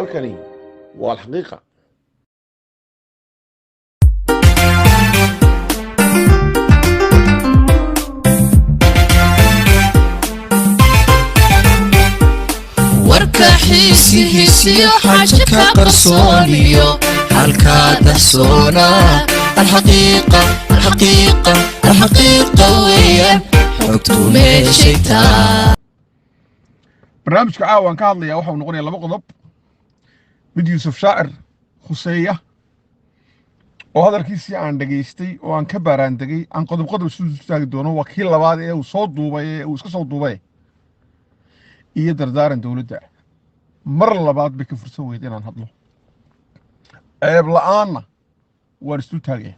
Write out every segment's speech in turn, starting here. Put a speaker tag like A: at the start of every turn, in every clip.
A: Halkani waa Alxaqiiqa.
B: Warka xiisihiisiyo xaaja ka qarsooniyo halkaa dahsoona, alxaqiiqa, alxaqiiqa, alxaqiiqa weeyaan, xogtu meeshay taa.
A: Barnaamijka caawa aan ka hadlayaa waxau noqonayaa laba qodob: mid Yuusuf Shaacir khuseeya oo hadalkiisii aan dhegaystay oo aan ka baaraandegay, aan qodob qodob isu taagi doono, waa kii labaad ee uu soo duubay, ee uu iska soo duubay, iyo dardaaran dowladda. Mar labaad bay ka fursan weyda inaan hadlo, ceeb la'aanna waan isdul taagaya.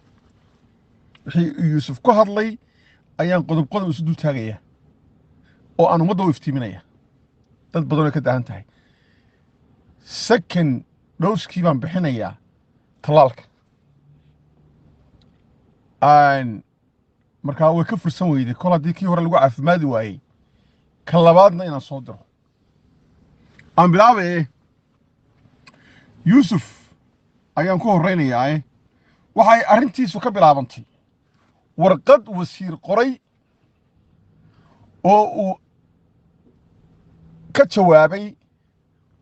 A: Wixii Yuusuf ku hadlay ayaan qodob qodob isu dul taagaya oo aan ummadda u iftiiminaya, dad badan ay ka dahan tahay. Second dose-kii baan bixinayaa tallaalka. Markaa way ka fursan weyday, kol haddii kii hore lagu caafimaadi waayey, ka labaadna inaan soo diro. Aan bilaabaye, Yuusuf ayaan ku horraynayaa. Waxay arrintiisu ka bilaabantay warqad wasiir qoray oo uu ka jawaabay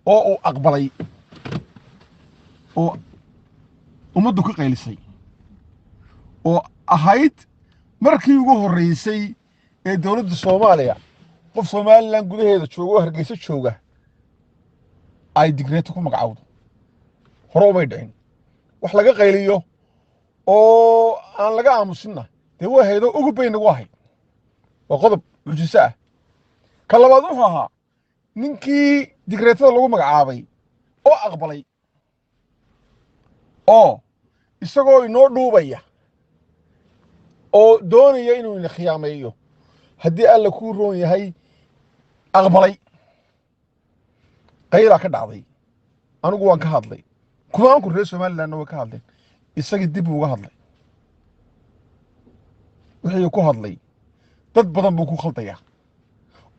A: oo uu aqbalay oo ummaddu ka qaylisay, oo ahayd markii ugu horreysay ee dowladda Soomaaliya qof Somaliland gudaheeda jooga oo Hargeysa jooga ay digreeto ku magacawdo. Hore umay dhicin. Wax laga qayliyo oo aan laga aamusinna dee waa haydo, ugu bay nagu ahayd. Waa qodob mucjiso ah. Ka labaad wuxuu ahaa ninkii digreetada lagu magacaabay oo aqbalay, oo isagoo inoo dhuubaya oo doonaya inuu ina khiyaameeyo, haddii Alla kuu roon yahay, aqbalay. Qaylaa ka dhacday, anigu waan ka hadlay, kumaanku reer Somalilandna way ka hadleen. Isagii dib buu uga hadlay. Wixii ku hadlay dad badan buu ku khaldayaa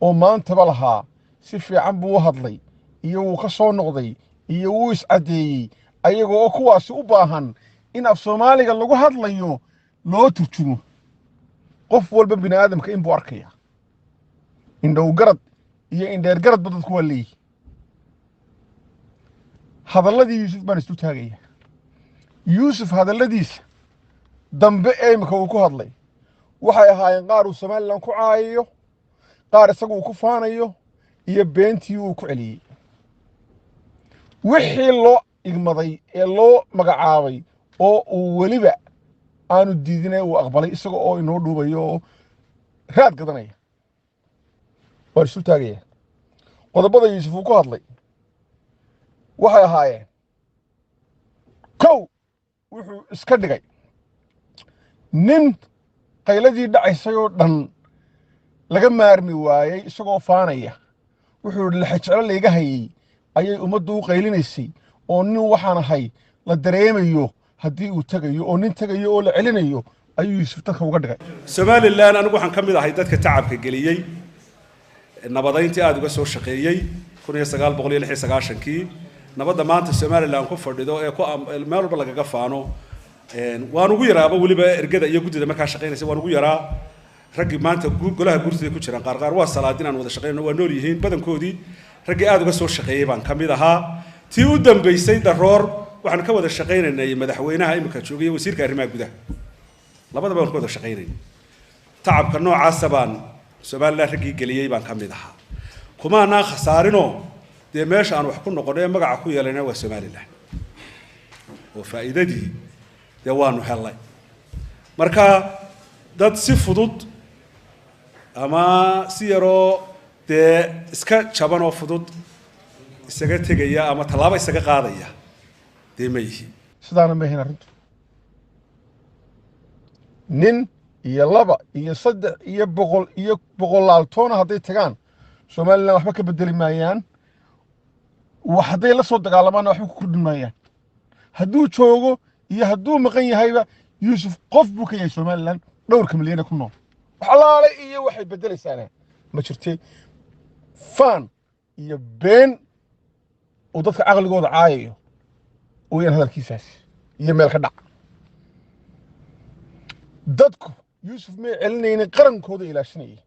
A: oo maantaba lahaa si fiican buu u hadlay iyo wuu ka soo noqday iyo wuu iscaddeeyey, ayagoo oo kuwaasi u baahan in af Soomaaliga lagu hadlayo loo turjumo. Qof walba bini aadamka in buu arkaya, indhow garad iyo indheer garadba dadku waa leeyihi. Hadalladii Yuusuf baan isu taagaya. Yuusuf hadalladiisa dambe ee imika uu ku hadlay waxay ahaayeen qaar uu Somaliland ku caayayo, qaar isagu uu ku faanayo, iyo beentii uu ku celiyey wixii loo igmaday ee loo magacaabay, oo uu weliba aanu diidinay, uu aqbalay isaga oo inoo dhuubayo oo raad gadanaya. Waan isu taagaya. Qodobada Yuusuf uu ku hadlay waxay ahaayeen: kow, wuxuu iska dhigay nin qayladii dhacaysay oo dhan laga maarmi waayey, isagoo faanaya. Wuxuu yidhi lexejeclo layga hayey ayay ummaddu u qaylinaysay, oo nin waxaan ahay la dareemayo haddii uu tegayo, oo nin tegayo oo la celinayo ayuu Yuusuf dadka uga dhigay.
C: Somaliland anigu waxaan ka mid ahay dadka tacabka geliyey, nabadayntii aada uga soo shaqeeyey. 1996-kii nabadda maanta Somaliland ku fadhido ee ku meel walba lagaga faano waan ugu yaraaba. Weliba ergada iyo guddida markaa shaqaynaysa waan ugu yaraa. Raggii maanta golaha guurtida ku jiraan qaar qaar waa salaadin aan wada shaqaynayno, waa nool yihiin badankoodii. Raggii aada uga soo shaqeeyey baan ka mid ahaa. Tii u dambeysay Daroor waxaan ka wada shaqaynaynay madaxweynaha imika joogay iyo wasiirka arrimaha gudaha, labadaba waan ka wada shaqaynaynay. Tacabka noocaasa baan Somaliland raggii geliyey baan ka mid ahaa. Kumaanaan khasaarinoo dee meesha aan wax ku noqono ee magaca ku yeelayna waa Somaliland, oo faa'iidadii dee waanu helnay. Marka dad si fudud ama si yaroo dee iska jaban oo fudud isaga tegaya ama tallaabo isaga qaadaya dee ma yihi.
A: Sidaana ma ahayn arrintu. Nin iyo laba iyo saddex iyo 100 iyo boqolaal toona hadday tagaan, Somaliland waxba ka bedeli maayaan. Wax hadday la soo dagaalamaanna waxba ku kordhin maayaan. Hadduu joogo iyo hadduu maqan yahayba, Yuusuf qof buu ka yahay Somaliland dhowrka milyane ku nool. Wax allaale iyo waxay beddelaysaana ma jirtay, faan iyo been. Uu dadka caqligooda caayayo weeyaan hadalkiisaasi iyo meel ka dhac. Dadku Yuusuf may celinaynin, qarankooda ilaashanayay,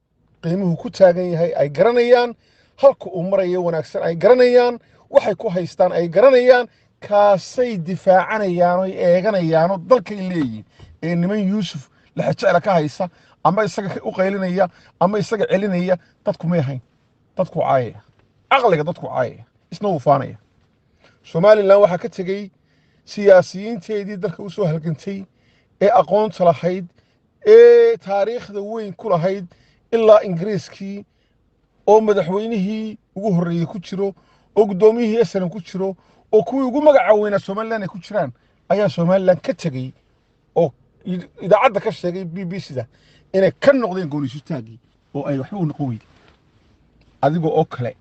A: qiimuhu ku taagan yahay ay garanayaan, halka uu marayo wanaagsan ay garanayaan, waxay ku haystaan ay garanayaan, kaasay difaacanayaan oy eeganayaanoo dalkay leeyihin. Ee niman Yuusuf lexejecla ka haysa ama isaga u qaylinaya ama isaga celinaya dadku may ahayn. Dadku caayaya, caqliga dadku caayaya, isna wuu faanaya. Somalilan waxaa ka tegey siyaasiyiinteedii dalka u soo halgantay ee aqoonta lahayd ee taariikhda weyn ku lahayd, ilaa Ingiriiskii oo madaxweynihii ugu horreeyey ku jiro, oo guddoomiyihii SNM ku jiro, oo kuwii ugu magaca weynaa Somalilan ay ku jiraan ayaa Somalilan ka tegey oo idaacadda ka sheegay BBC da inay ka noqdeen gooniisutaaggii oo ay waxba u noqon weyday. Adiga oo kale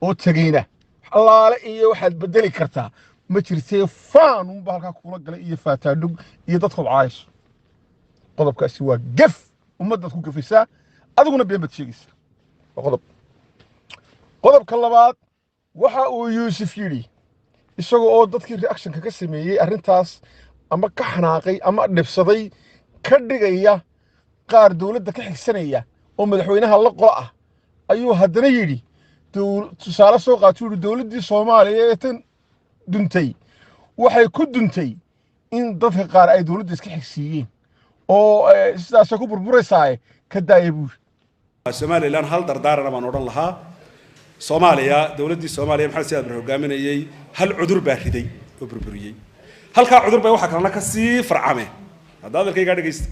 A: oo tegeyna allaale iyo waxaad bedeli kartaa ma jirtee, faan unba halkaa kuula galay iyo faataadhug iyo dadkood caayso. Qodobkaasi waa gef, ummaddaad ku gefaysaa, adiguna been baad sheegaysaa. Waa qodob. Qodobka labaad, waxa uu Yuusuf yidhi, isagoo oo dadkii reactionka ka sameeyey arrintaas ama ka xanaaqay ama dhibsaday ka dhigaya qaar dowladda ka xigsanaya oo madaxweynaha la qolo ah, ayuu haddana yidhi, tusaale soo qaatuu yidhi, dowladdii Soomaaliya ee tan duntay waxay ku duntay in dadka qaar ay dowladda iska xigsiiyeen oo sidaasay ku burburaysaa, ka daaya buuri.
C: Somalilan hal dardaarana baan odhan lahaa. Soomaaliya, dowladdii Soomaaliya Maxamed Siyaad Barre hogaaminayey, hal cudur baa riday oo burburiyey. Halkaa cudur bay waxaa kalena ka sii farcame. Hadda hadalkaygaa dhegaysta.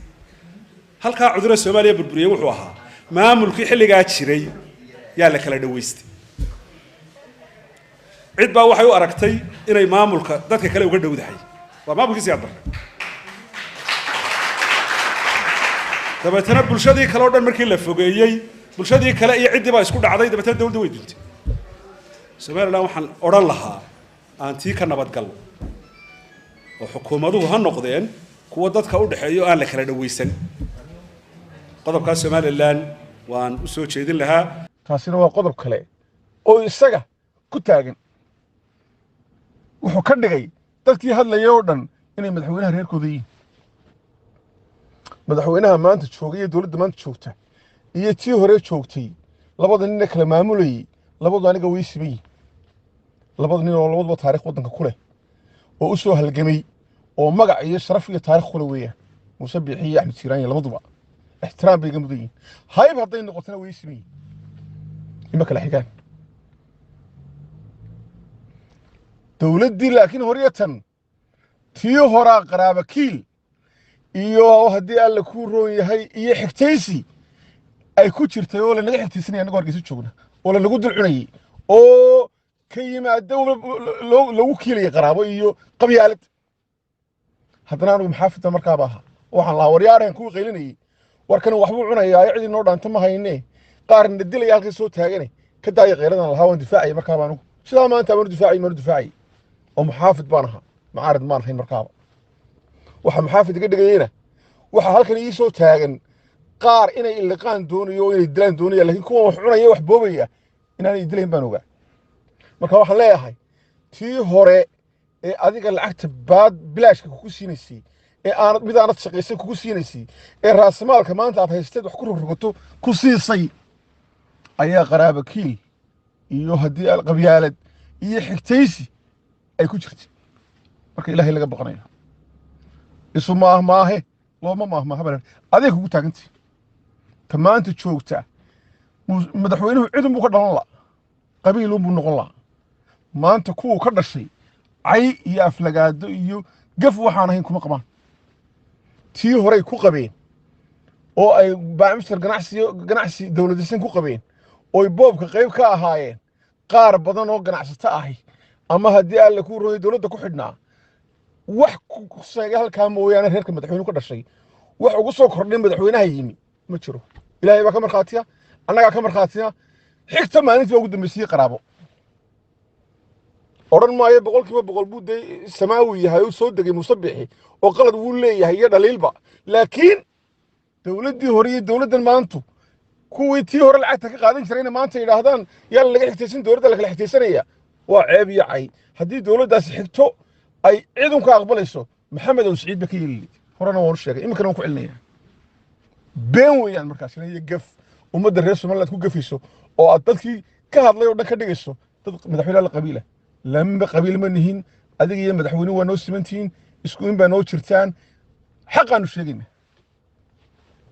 C: Halkaa cuduree Soomaaliya burburiyey wuxuu ahaa maamulkii xilligaa jiray yaa la kala dhawaystay. Cid baa waxay u aragtay inay maamulka dadka kale uga dhowdahay, waa maamulkii Siyaad Barre. Dabeetana bulshadii kale o dhan markii la fogeeyey, bulshadii kale iyo ciddii baa isku dhacday, dabeetana dowladda way duntay. Somalilan waxaan odhan lahaa aan tii ka nabadgalno oo xukuumaduhu ha noqdeen kuwa dadka u dhexeeya oo aan la kala dhawaysan. Qodobkaas Somalilan waan u soo jeedin lahaa.
A: Taasina waa qodob kale oo isaga ku taagan. Wuxuu ka dhigay dadkii hadlayay oo dhan inay madaxweynaha reerkooda yihiin. Madaxweynaha maanta joogay iyo dowladda maanta joogta iyo tii hore joogtay, labada nin ee kala maamulayey, labadu aniga way siman yihin. Labada nin oo labaduba taarikh waddanka ku leh oo u soo halgamay oo magac iyo sharaf iyo taarikh kule weeyaan, Muuse Biixi iyo Axmed Siiraanya, labaduba ixtiraam bay iga mudan yihin. Hayb hadday noqotona way siman yihin, ima kala xigaan dowladdii. Laakiin horyatan tii horaa qaraaba kiil iyo haddii Alle kuu roon yahay iyo xigtaysi ay ku jirtay oo lanaga xigtaysanaya annagoo Hargeysa joogna oo lanagu dul cunayey oo ka yimaada lagu kiilayay qaraabo iyo qabyaalad. Haddana anigu maxaafidda markaaba ahaa, waxaan lahaa waryaareen kuwii qaylinayey, warkani waxbuu cunayaa, cidii noo dhaanta ma hayne, qaarna dilaya halkay soo taagane, ka daaya qayladan lahaa. Waan difaacayay markaaba anigu, sidaa maanta baanu difaacay, maanu difaacayay oo muxaafid baan ahaa, macaarid maan ahayn markaaba. Waxa muxaafid iga dhigayeyna waxa halkan ii soo taagan qaar inay illiqaan doonayo oo inay dilaan doonaya, laakiin kuwan wax cunaya wax boobaya inaanay dilayn baan ogaa. Marka waxaan leeyahay tii hore ee adiga lacagta baad bilaashka kugu siinaysay ee aanad mid aanad shaqaysay kugu siinaysay ee raasamaalka maanta aad haysteed wax ku rogrogato ku siisay ayaa qaraaba kiil iyo haddii qabyaalad iyo xigtaysi ay ku jirtay. Marka Ilaahay laga baqanayo, isu maahmaahe looma maahmaaha bal adiga kugu taagantay. Ta maanta joogta madaxweynuhu cidun buu ka dhalan la, qabiilun buu noqon lahaa. Maanta kuwuu ka dhashay cay iyo aflagaado iyo gaf waxaan ahayn kuma qabaan. Tii horey ku qabeen oo ay baamistar ganacsi ganacsi dowladaysan ku qabeen ooy boobka qayb ka ahaayeen qaar badan oo ganacsato ahi ama haddii Alle kuu royay dowladda ku xidhnaa, wax ku sheegay halkaa mooyaane reerka madaxweynuhu ka dhashay wax ugu soo kordhay madaxweynaha yimi ma jiro. Ilaahay baa ka markhaatiya, annagaa ka markhaatiya. Xigta maalintii baa ugu dambeysiyey qaraabo. Odhan maayo 100% buu dee samaawi yahay oo soo degay Muuse Bixi oo qalad wuu leeyahay iyo dhaliilba, laakiin dowladdii hore iyo dowladdan maantu kuwii tii hore lacagta ka qaadan jirayna maanta yidhaahdaan yaa laga xigtaysan dowladda la kala xigtaysanaya. Waa ceeb iyo cay. Haddii dowladdaasi xigto ay cidun ka aqbalayso, Maxamed Ow Siciid ba ka yeeli. Horena waan u sheegay, iminkana waan ku celinaya. Been weeyaan markaasina iyo gaf ummadda reer Somaliland ku gafayso oo aad dadkii ka hadlay oo dhan ka dhigayso dad madaxweyne la qabiila. Lama qabiil ma nihin. Adiga iyo madaxweyne waa noo simantihiin, isku in baa noo jirtaan. Xaqaanu sheegayna.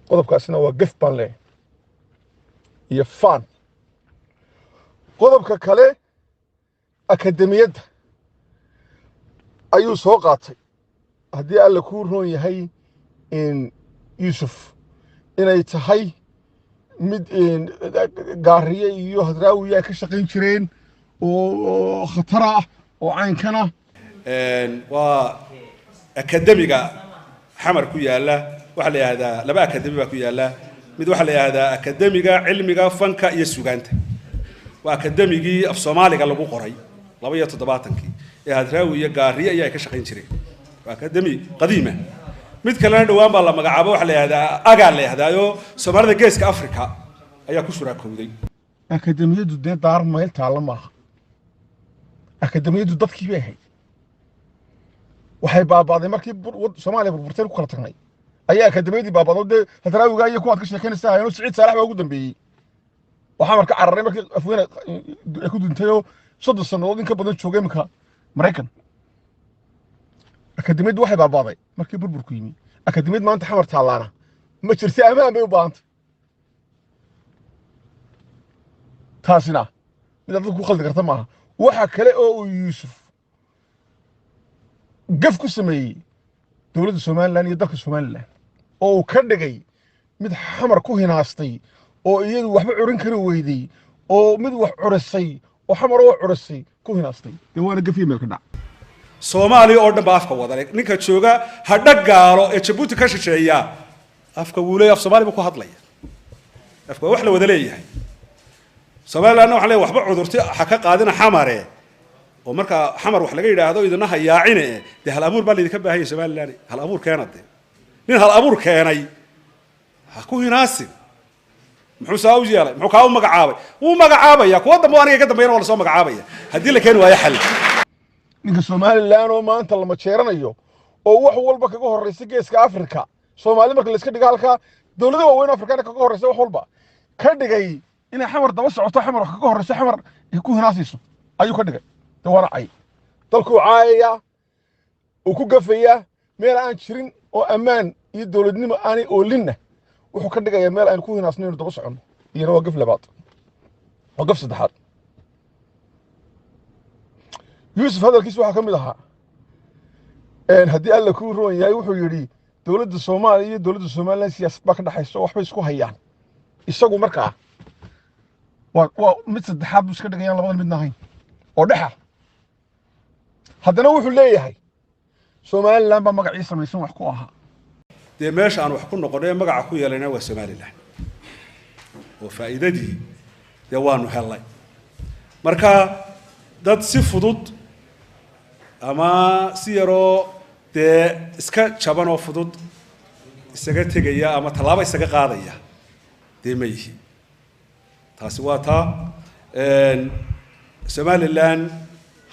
A: Qodobkaasina waa gaf baan leeyahay iyo faan. Qodobka kale, akademiyadda ayuu soo qaatay. Haddii Alla kuu roon yahay, Yuusuf, inay tahay mid Gaariye iyo Hadraawiya ay ka shaqayn jireen oo khatara ah oo caynkana.
C: Waa akademiga Xamar ku yaalla. Waxaa la yidhahdaa laba akademi baa ku yaalla. Mid waxaa la yidhahdaa Akademiga Cilmiga Fanka iyo Sugaanta. Waa akademigii af Soomaaliga lagu qoray 72-kii ee Hadraawi iyo Gaariye ayaa ay ka shaqayn jireen. Waa akademi qadiima. Mid kalena dhowaan baa la magacaabo, waxaa la yidhahdaa agaa la yidhahdaayo Soomaalida Geeska Africa ayaa ku shuraakowday.
A: Akademiyaddu dee daar mayl taalla maaha. Akademiyaddu dadkii bay ahayd. Waxay baaba'day markii Soomaaliya burburteen, ku kala tagnay ayaa akademiyadii baaba'do. Dee Hadraawigaa iyo kuwaad ka sheekanaysa hayno. Siciid Saalax baa ugu dambeeyey oo Xamar ka cararay markii Afweyne ay ku duntayoo 30 sannadood in ka badan joogay iminka Maraykan. Akademiyaddu waxay baaba'day markii burburku yimi. Akademiyad maanta Xamar taallaana ma jirta. Amaan bay u baahantay. Taasina mid aad dadku ku khaldi karta maaha. Waxa kale oo uu Yuusuf gaf ku sameeyey dowladda Somaliland iyo dalka Somaliland, oo uu ka dhigay mid Xamar ku hinaastay oo iyadu waxba curin kari weyday, oo mid wax curisay oo Xamar oo curisay ku hinaastay. Dee waana gafiyo meel ka dhac.
C: Soomaaliya oo dhan baa afka wadale. Ninka jooga Hadha Gaalo ee Jabuuti ka shisheeya afka wuu leeyahay, af Soomaali buu ku hadlaya. Afka waa wax la wada leeyahay. Somalilandna waxaan leeyahay, waxba cudurti ha ka qaadina Xamare, oo markaa Xamar wax laga yidhaahdo idina ha yaacine. Dee hal abuur baa laydinka baahan yahay Somaliland. Hal abuur keena. Dee nin hal abuur keenay ha ku hinaasin. Muxuu saa u yeelay? Muxuu kaa u magacaabay? Wuu magacaabaya kuwa dambe oo aniga ka dambeeyana waa lasoo magacaabaya haddii la keeni waayo xal.
A: Ninka Somaliland oo maanta lama jeeranayo oo wax walba kaga horreysa Geeska Afrika, Soomaali marka layska dhiga halkaa dowlado waaweyn oo Afrikaana kaga horreysa, wax walba ka dhigay inay Xamar daba socoto, Xamar wax kaga horreysa, Xamar ay ku hinaasayso ayuu ka dhigay. De waana cay. Dalkuu caayaya, uu ku gafayaa meel aan jirin oo ammaan iyo dowladnimo aanay oolinna. Wuxuu ka dhigayaa meel aynu ku hinaasno inuu daba soconno. Iyana waa gaf labaad, waa gaf saddexaad. Yuusuf hadalkiis waxaa ka mid ahaa, haddii Alla kuu roon yahay, wuxuu yidhi dowladda Soomaaliya iyo dowladda Somaliland siyaasad baa ka dhexaysa oo waxbay isku hayaan. Isagu markaa waa mid saddexaad buu iska dhigayaan, labadan midna ahayn oo dhexa. Haddana wuxuu leeyahay Somaliland baa magacii samaysan wax ku ahaa.
C: Dee meesha aan wax ku noqonay ee magaca ku yeelayna waa Somaliland, oo faa'iidadii dee waanu helnay. Marka dad si fudud ama si yaroo dee iska jaban oo fudud isaga tegaya ama tallaabo isaga qaadaya dee ma yihi. Taasi waa taa. Somaliland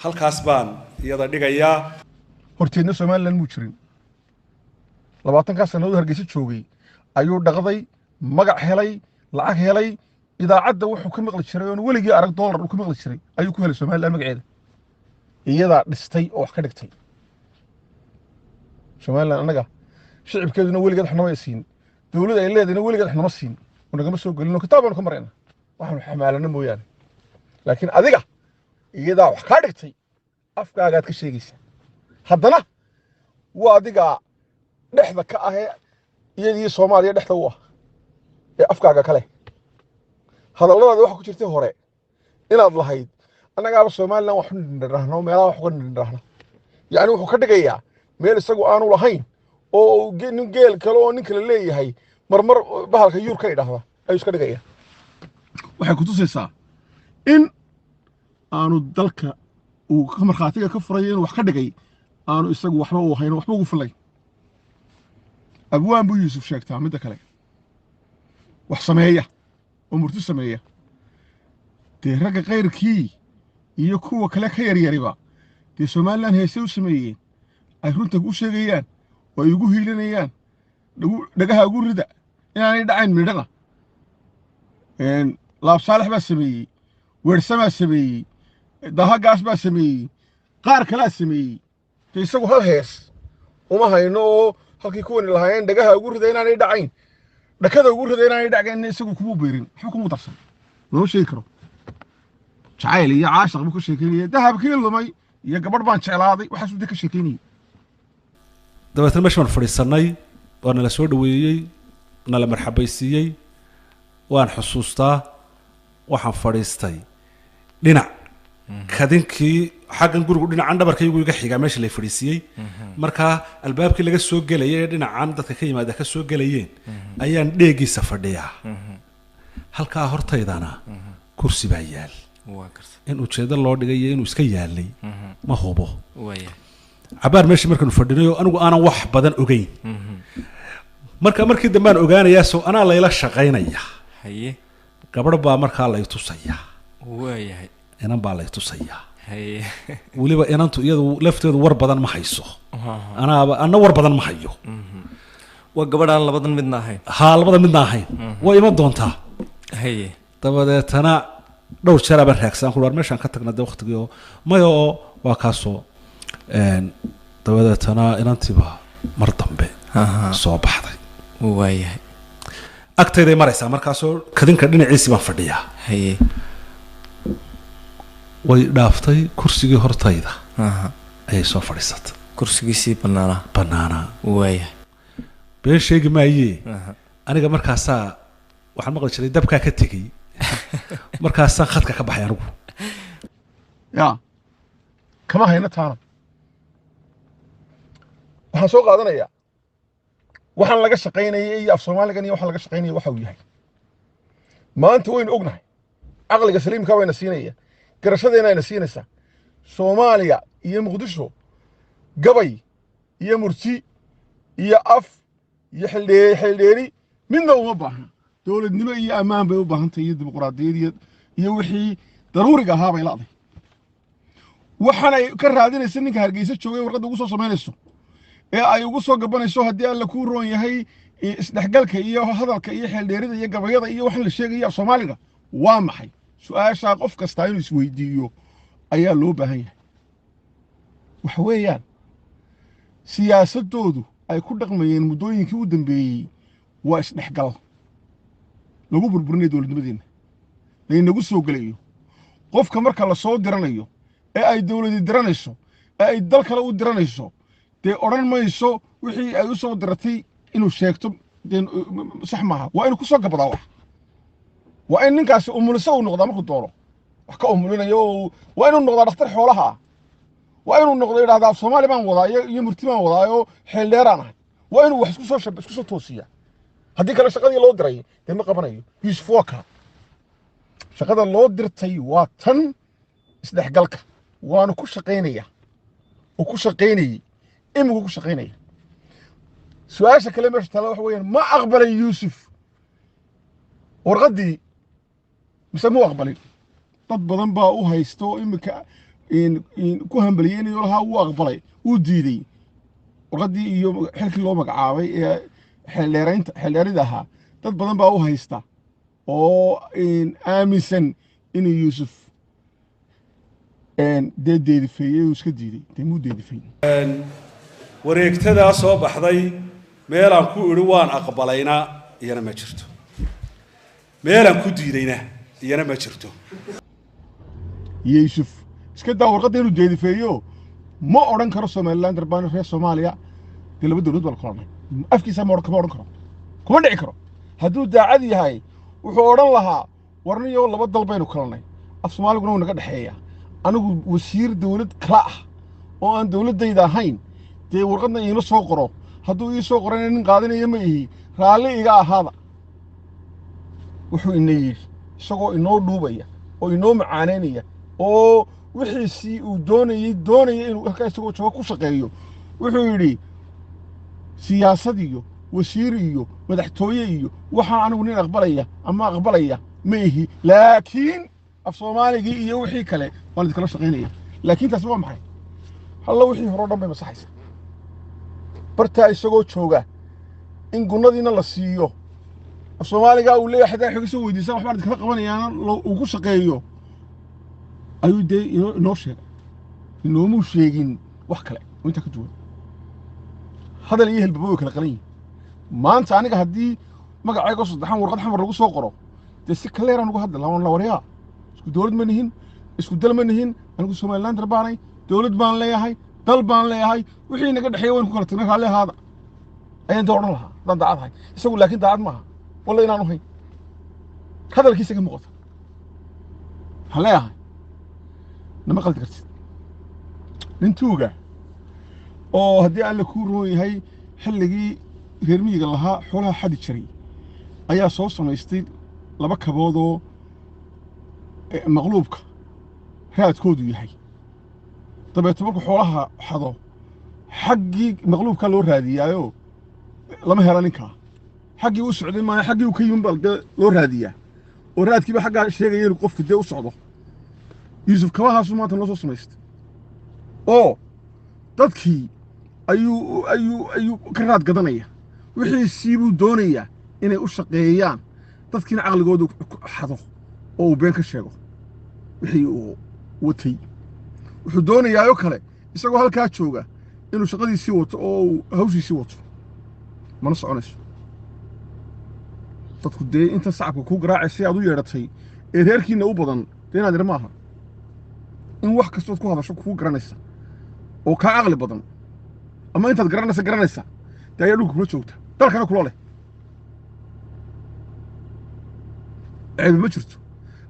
C: halkaas baan iyada dhigayaa.
A: Horteedna Somaliland muu jirin. 20-kaa sannadood Hargeysa joogay ayuu dhaqday, magac helay, lacag helay. Idaacadda wuxuu ka maqli jiray oon weligii arag dollar uu ka maqli jiray ayuu ku helay Somaliland magaceeda. Iyadaa dhistay oo wax ka dhigtay Somaliland. Annaga shicibkeeduna weligeed wax nama siin, dowladda ay leedahayna weligeed wax nama siin oo nagama soo gelin, oo kitaab baanu ka marayna waxaanu xamaalano mooyaane. Laakiin adiga iyadaa wax kaa dhigtay, afkaagaad ka sheegaysaa. Haddana waa adiga dhexda ka ahee iyadii Soomaaliya dhexda u ah ee afkaaga kale. Hadalladaadi waxa ku jirtay hore inaad lahayd annagaaba Somaliland wax u nidhahno, meelaha wax uga nidhahno. Yacni wuxuu ka dhigayaa meel isagu aanu lahayn oo uu nin geel kale oo nin kale leeyahay marmar bahalka yuur ka idhaahda ayuu iska dhigaya. Waxay ku tusaysaa in aanu dalka uu ka markhaatiga ka furayo inuu wax ka dhigay aanu isagu waxba u ahayn oo waxba ugu filay. Abwaan buu Yuusuf sheegtaa. Midda kale, wax sameeya oo murti sameeya. Dee ragga kayrkii Iyo kuwa kale ka yaryariba dee Somalilan heese u sameeyeen, ay runta u sheegayaan oo ay ugu hiilinayaan dhagaha ugu rida inaanay dhacayn midhada. Laab Saalax baa sameeyey, Weersamaa sameeyey, Dahagaas baa sameeyey, qaar kalaa sameeyey. Dee isagu hal hees uma hayno oo halkii kuwani lahaayeen dhagaha ugu rida inaanay dhacayn, dhakada ugu rida inaanay dhacayn, isagu kumuu beerin, waxba kumuu darsan, looma sheegi karo. Jacayl iyo caashaq buu ka sheekeynaya, dahabkii lumay iyo gabadh baan jeclaaday, waxaasuu dee ka sheekeynayay.
C: Dabeetna meesha baan fadhiisanay, waa nala soo dhaweeyey, nala marxabaysiiyey. Waan xusuustaa, waxaan fadhiistay dhinac kadinkii xaggan gurigu, dhinacan dhabarkaygu iga xigaa meesha lay fadhiisiiyey. Markaa albaabkii laga soo gelayay ee dhinacan dadka ka yimaada ka soo gelayeen ayaan dheegiisa fadhiyaa. Halkaa hortaydana kursi baa yaal.
D: Waa garta.
C: In ujeedo loo dhigay iyo inuu iska yaalay ma hubo. Cabaar meeshii markaanu fadhinayo, anigu aanan wax badan ogeyn. Marka markii dambe aan ogaanayaa, so anaa layla shaqaynaya. Gabadh baa markaa lay tusayaa. Inan baa lay tusayaa. Weliba inantu iyadu lafteedu war badan ma hayso, anaaba anna war badan ma hayo.
D: Waa gabadhaan labadan midna ahayn.
C: Haa, labada midna ahayn, way iman doontaa. Dabadeetana dhowr jeer abaan raagsan ku war meeshaan ka tagna dee waqtigii oo maya oo waa kaasoo. Dabadeetana inantiiba mar dambe soo baxday. Agtayday maraysaa markaasoo kadinka dhinaciisii baan fadhiyaa. Way dhaaftay kursigii hortayda ayay soo fadhiisatay.
D: Kursigiisii bannaanaa.
C: Bannaanaa. Been sheegi maayee, aniga markaasaa waxaan maqli jiray dabkaa ka tegey, markaasaan khadka ka baxay anigu.
A: Ya, kama hayno taana. Waxaan soo qaadanayaa waxaan laga shaqaynayay iyo af Soomaaligan iyo waxaan laga shaqaynaya waxa uu yahay. Maanta waynu ognahay, caqliga saliimka wayna siinaya, garashadeena ayna siinaysaa. Soomaaliya iyo Muqdisho gabay iyo murti iyo af iyo xildheeri midna uma baahna. Dowladnimo iyo ammaan bay u baahan tahay iyo dimuqraadiyad iyo wixii daruuriga ahaa bay la'day. Waxaan ay ka raadinaysa ninka Hargeysa joogay warqadda ugu soo samaynayso ee ay ugu soo gabanayso, haddii Alla kuu roon yahay, isdhexgalka iyo hadalka iyo xeeldheerida iyo gabayada iyo waxaan la sheegaya af Soomaaliga waa maxay? Su-aashaa qof kastaa inuu isweydiiyo ayaa loo baahan yahay. Waxa weeyaan siyaasaddoodu ay ku dhaqmayeen muddooyinkii u dambeeyey waa isdhexgal lagu burburinayo dowladnimadeenna, laynagu soo gelayo. Qofka marka la soo diranayo ee ay dowladi diranayso ee ay dal kale u diranayso, dee odhan mayso wixii ay u soo diratay inuu sheegto, dee sax maaha. Waa inuu ku soo gabadaa wax, waa in ninkaasi umuliso uu noqdaa markuu doono wax ka umulinayo, waa inuu noqdaa dhakhtar xoolaha ah, waa inuu noqdo yidhahdaa af Soomaali baan wadaa iyo murti baan wadaa oo xeeldheeraan ahay. Waa inuu wax isku soo toosiyaa, haddii kale shaqadii loo diray dee ma qabanayo. Yuusuf waa kaa, shaqada loo dirtay waa tan isdhexgalka, waanu ku shaqaynaya oo ku shaqaynayey, iminku ku shaqaynaya. Su-aasha kale meesha taalla waxa weeyaan, ma aqbalay Yuusuf warqaddii mise muu aqbalin? Dad badan baa u haysta oo iminka ku hambaliyeynayo lahaa wuu aqbalay, wuu diiday warqaddii iyo xilkii loo magacaabay ee xeeldheeraynta xeeldheerida ahaa. Dad badan baa u haysta oo aaminsan inuu Yuusuf dee deedifeeyey uu iska diiday. Dee muu deedifeey?
C: Wareegtadaa soo baxday meelaan ku idhi waan aqbalayna iyana ma jirto, meelaan ku diidayna iyana ma jirto.
A: Yuusuf iska daa warqadda inuu deedifeeyo, ma odhan karo Somalilander baan, reer Soomaaliya dee laba dowlad baan kulanay. Afkiisa ma odhan, kama odhan karo, kuma dhici karo. Hadduu daacad yahay wuxuu odhan lahaa, warniyo laba dal baynu kalanay, af Soomaaliguna wuu naga dhexeeya, anigu wasiir dowlad kala ah oo aan dowladdayda ahayn dee warqadna iima soo qoro, hadduu ii soo qorana nin qaadanaya ma ihi, raalli iga ahaada. Wuxuu ina yidhi isagoo inoo dhuubaya oo inoo macaanaynaya oo wixiisii uu doonayey doonaya inuu halkaa isagoo joogo ku shaqeeyo, wuxuu yidhi siyaasad iyo wasiir iyo madaxtooye iyo waxaa anigu nin aqbalaya ama aqbalaya ma ihi, laakiin Af Soomaaligii iyo wixii kale waan idinkala shaqaynaya, laakiin taasi waa maxay? Halla wixii hore o dhan bay masaxaysa. Bartaa isagoo jooga in gunnadiina la siiyo, af Soomaaligaa uu leeyahay xataa xoga soo weydiisan waxbaan idinkala qabanayaana uu ku shaqeeyo ayuu dee inoo sheegay. Inoomuu sheegin wax kale oo intaa ka duwan. Hadal iyo helbaba way kala qalan yihin. Maanta aniga haddii magacayga saddexan warqad Xamar lagu soo qoro, dee si kaleeraan uga hadli lahaa. Waan la waryaa, isku dowlad ma nihin, isku dal ma nihin. Anigu Somalilander baanay, dowlad baan leeyahay, dal baan leeyahay. Wixii naga dhexeeya waynu ku kala tagnay, raalli ahaada ayaan dee odhan lahaa haddaan daacad ahay. Isagu laakiin daacad maaha, walla inaanu hayn hadalkiisa ka muuqata. Waxaan leeyahay, nama qaldi kartid. Nin tuuga oo haddii Alle kuu roon yahay xilligii reer miyiga lahaa xoolaha xadi jiray ayaa soo samaystay laba kaboodoo maqluubka raadkoodu yahay. Dabeeto markuu xoolaha xado, xaggii maqluubkaa loo raadiyaayo lama helo. Ninkaa xaggii u socday maayo, xaggii uu ka yimin baa dee loo raadiyaa, oo raadkiiba xaggaa sheegaya inuu qofku dee u socdo. Yuusuf kabahaasuu maanta noo soo samaystay oo dadkii ayuu ka raad gadanaya. Wixiisii buu doonayaa inay u shaqeeyaan, dadkiina caqligoodu xado oo uu been ka sheego wixii uu watay. Wuxuu doonayaa oo kale isagoo halkaa jooga inuu shaqadiisii wato oo uu hawshiisii wato. Mana soconayso. Dadku dee inta sacabka kuu garaacay si aad u yeedhatay ee reerkiinna u badan dee inaad ir maaha in wax kastood ku hadasho kuu garanaysa oo kaa caqli badan ama intaad garanaysa garanaysa dee ayaa dhulka kula joogta, dalkana kula leh. Ceebi ma jirto.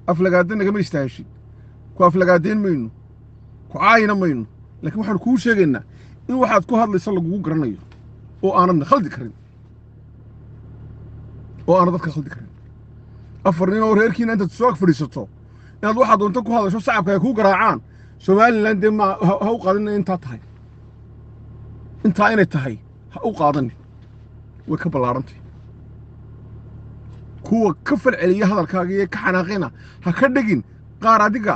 A: Aflagaada nagama istaaheshid, ku aflagaadeyn mayno, ku caayina mayno, laakiin waxaanu kuu sheegaynaa in waxaad ku hadlaysa lagugu garanayo oo aanadna khaldi karin, oo aanad dadka khaldi karin. Afar nin oo reerkiina intaad soo ag fadhiisato inaad waxaad doonto ku hadasho, sacabka ay kuu garaacaan, Somaliland dee ma ha u qaadanin. Intaa tahay, intaa inay tahay ha u qaadanin, way ka ballaarantay. Kuwa ka falceliya hadalkaaga iyo ka xanaaqina ha ka dhigin qaar adiga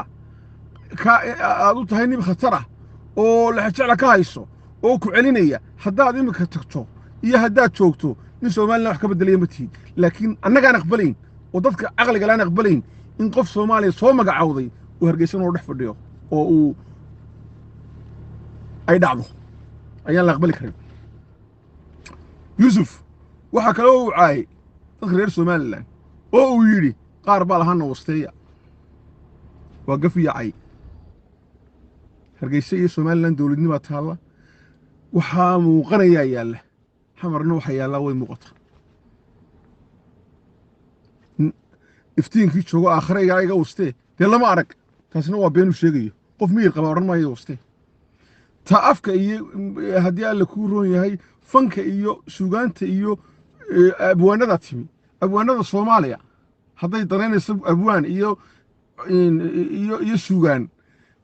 A: ka aad u tahay nin khatar ah oo lexjecla ka hayso oo ku celinaya. Haddaad iminka tagto iyo haddaad joogto, nin Somaliland wax ka beddelaya ma tihid. Laakiin annagaan aqbalayn oo dadka caqliga laan aqbalayn in qof Soomaaliya soo magacowday uu Hargeysa noo dhex fadhiyo oo uu ay dhacdo ayaan la aqbali karin. Yuusuf waxaa kale oo uu caayay dadka reer Somaliland oo uu yidhi qaar baa lahaana wasteeya. Waa gaf iyo cay. Hargeysa iyo Somaliland dowladnimaa taalla, waxaa muuqanayaa yaalla. Xamarna waxa yaallaa way muuqata. Iftiinkii joogo aakhare iga wastee dee lama arag. Taasina waa beenuu sheegayo. Qof miyir qaba odhan maayo wastee. Ta afka iyo haddii Alle kuu roon yahay fanka iyo suugaanta iyo abwaanada timi, abwaanada Soomaaliya hadday danaynayso abwaan iyo suugaan,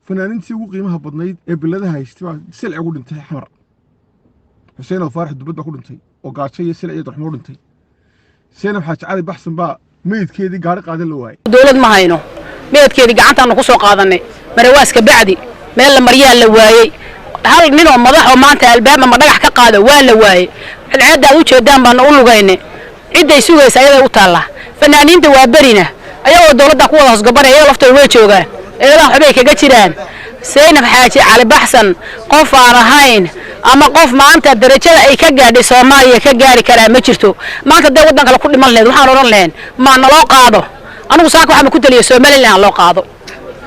A: fanaanintii ugu qiimaha badnayd ee biladaha haystay baa silci ugu dhintay Xamar. Xuseen Alfaarax Dubad baa ku dhintay oo gaajo iyo silic iyo darxumo u dhintay. Seynab Xaaji Cali Baxsan baa meydkeedii gaari qaadan la waayey.
E: Dowlad ma hayno, meedkeedii gacantaanu ku soo qaadanay marawaaska bacdi meel la maryaa la waayey. Hal nin oo madax oo maanta albaab ama dhagax ka qaado waa la waayey. Cadceedda aad u jeedaan baana u lugayne. Cidday sugaysa ayaday u taallaa. Fanaaniinta waa berina ayagoo dowladda ku wada hoosgabanaya, ayaga laftooda way joogaan, eedaha waxbay kaga jiraan. Seynab Xaaji Cali Baxsan qof aan ahayn ama qof maanta darajada ay ka gaadhay Soomaaliya ka gaari karaa ma jirto. Maanta dee waddan kale ku dhiman lahayd, waxaan odhan lahayn maa naloo qaado. Anigu saaka waxaan ku taliya Somaliland loo qaado.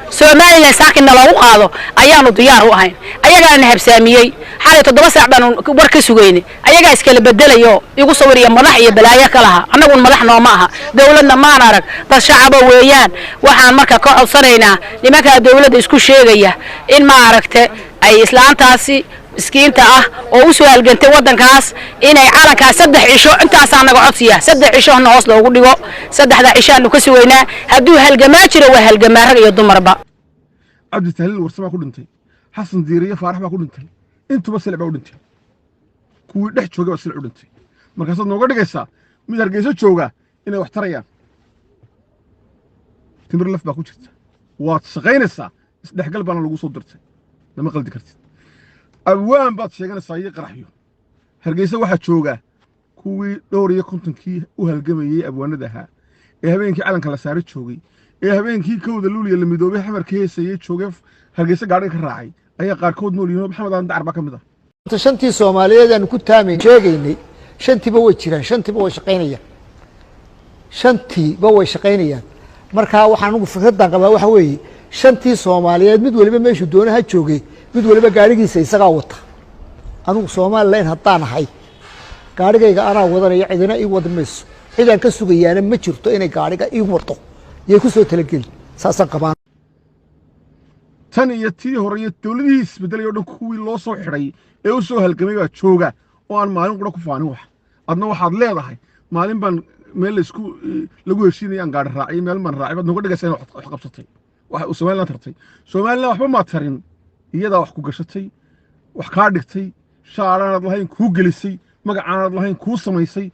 E: Somaliland saakina loogu qaado ayaanu diyaar u ahayn. Ayagaana habsaamiyey. Xalay 7 saac baanu war ka sugaynay. Ayagaa iskala bedelayo, igu sawiriya madax iyo balaayo ka laha. Annagun madax nooma aha, dowladna maan arag, dad shacaba weeyaan. Waxaan marka ka codsanaynaa nimankaa dowladda isku sheegaya in maaragte ay islaantaasi miskiinta ah oo u soo halgantay waddankaas inay calankaas 3 cisho, intaasaa naga codsiya, 3 cisho hna hoos loogu dhigo. Saddexda cishaanu ka sugaynaa. Hadduu halgamaa jiro, waa halgamaa, rag iyo dumarba.
A: Cabdi Tahliil Warse baa ku dhintay, Xasan Diiriye Faarax baa ku dhintay, intuba silic baa u dhintay. Kuwii dhex joogay baa silic u dhintay. Markaasaad nooga dhigaysaa mid Hargeyso jooga inay wax tarayaan. Timir laf baa ku jirta. Waad shaqaynaysaa, isdhexgal baana lagu soo dirtay, lama qaldi kartid. Abwaan baad sheeganaysaa iyo qaraxyo. Hargeysa waxaa jooga kuwii dhowr iyo kontonkii u halgamayey abwaanada ahaa ee habeenkii calanka la saare joogay, ee habeenkii 1-da Luuliya la midoobay xamarka heesayey joogay. Hargeysa gaadhiga ka raacay ayaa qaarkood nool yihiin. Maxamed Aadan Dacar baa ka mid ah.
F: Shantii Soomaaliyeed aanu ku taamayn sheegaynay, shantiiba way jiraan, shantiiba way shaqaynayaan, shantiiba way shaqaynayaan. Markaa waxaan anugu fikraddan qabaa waxa weeye, shantii Soomaaliyeed mid waliba meeshuu doonaha joogay, mid waliba gaadhigiisa isagaa wata. Anugu Somalilan haddaan ahay, gaadhigayga anaa wadanaya, cidina ii wadi mayso. Cidaan ka sugayaana ma jirto inay gaadhiga ii wado. Yay ku soo talageli, saasaan qabaan.
A: Tan iyo tii hore iyo dowladihii isbedelay oo dhan, kuwii loo soo xidhay ee u soo halgamay baa jooga oo aan maalin qura ku faanin wax. Adna waxaad leedahay maalin baan meel laisku lagu heshiinaya aan gaadhi raacay, meel baan raacay. Baad nooga dhigaysaa inaad wax qabsatay, wax uu Somaliland tartay. Somaliland waxba maad tarin, iyadaa wax ku gashatay, wax kaa dhigtay, shaaraanaad lahayn kuu gelisay, magacaanaad lahayn kuu samaysay.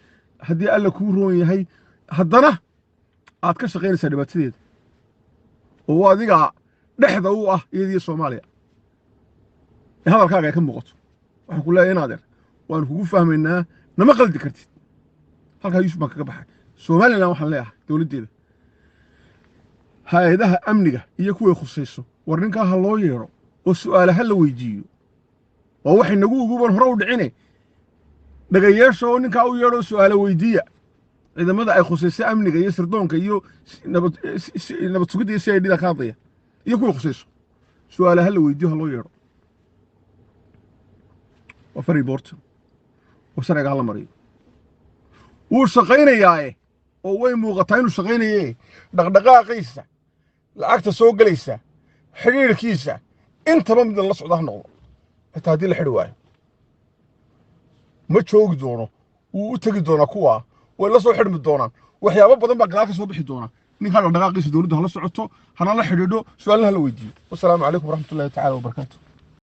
A: Haddii Alla kuu roon yahay, haddana aad ka shaqaynaysaa dhibaatadeeda oo adiga dhexda u ah iyadiyo Soomaaliya ee hadalkaaga ay ka muuqato. Waxaan ku leeyahay, inaadeer, waanu kugu fahmaynaa, nama qaldi kartid. Halkaa Yuusuf baan kaga baxay. Somaliland waxaan leeyahay, dowladdeeda, hay-adaha amniga iyo kuway khusayso, war ninkaa ha loo yeedho oo su'aale ha la weydiiyo. Waa waxay nagu uguban hore u dhicine dhagayeesha oo ninkaa u yeedho oo su'aale weydiiya. Ciidamada ay khusayso, amniga iyo sirdoonka iyo nabad sugidda iyo CID da ka hadlaya iyo kuway khusayso, su'aale ha la weydiiyo, ha loo yeedho. Waa very important oo sharciga hala mariyo. Wuu shaqaynayaae oo way muuqataa inuu shaqaynaye. Dhaqdhaqaaqiisa, lacagta soo gelaysa, xidhiidhkiisa, intaba midna la socda ha noqdo. Xitaa haddii la xidhi waayo, ma joogi doono, wuu u tegi doonaa kuwaa, way la soo xidhmi doonaan. Waxyaabo badan baa gadaal ka soo bixi doona. Ninkaa dhaqdhaqaaqiisa dowladdu hala socoto, hana la xidhiidho, su-aalna hala weydiiyo. Wasalaamu calaykum waraxmatullahi tacaala wabarakaatu.